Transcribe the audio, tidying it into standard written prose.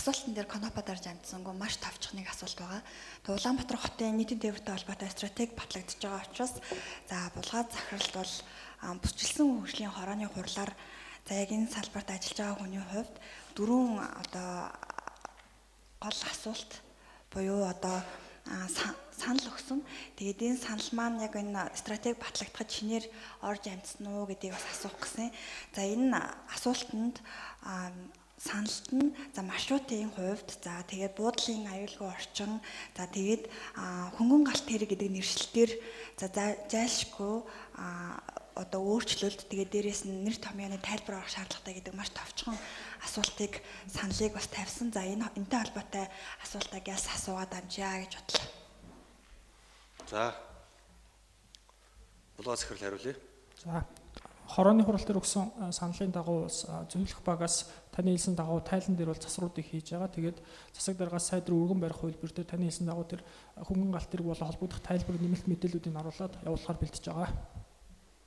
Асуултан дээр Конопа дарж амжсангүй маш товчхон нэг асуулт байгаа. Тэг Улаанбаатар хотын нийтийн тээвртэй холбоотой стратеги батлагдаж байгаа учраас за булгаа захиралд бол бүсчилсэн хөгжлийн хорооны хурлаар за яг энэ салбарт ажиллаж байгаа хүний хувьд дөрвөн одоо гол асуулт буюу одоо санал өгсөн. Тэгээд энэ санал маань яг энэ стратеги батлагдахад шинээр орж амжсан уу гэдгийг бас асуух гэсэн. За энэ асуултанд саналт нь за маршрутын хувьд, за тэгээд буудлын аюулгүй орчин, за тэгээд хөнгөн галт тэрэг гэдэг нэршлэлээр за зайлшгүй одоо өөрчлөлт, тэгээд дээрэс нь нэр томьёоны тайлбар орох шаардлагатай гэдэг маш товчхон асуултыг саналыг бас тавьсан. За энэ энэтэй холбоотой асуултаа гялс асуугаад амжия гэж бодлоо. За. Булгаа захирал хариулъя. За, хорооны хурал дээр өгсөн саналын дагуу зөвлөх багаас таны хэлсэн дагуу тайлан дээр бол засруудыг хийж байгаа. Тэгээд засаг даргаас сайд руу өргөн барих хувилбар дээр таны хэлсэн дагуу тэр хөнгөн галт тэрэг болон холбогдох тайлбар нэмэлт мэдээллүүдийг оруулаад явуулахаар бэлтэж байгаа.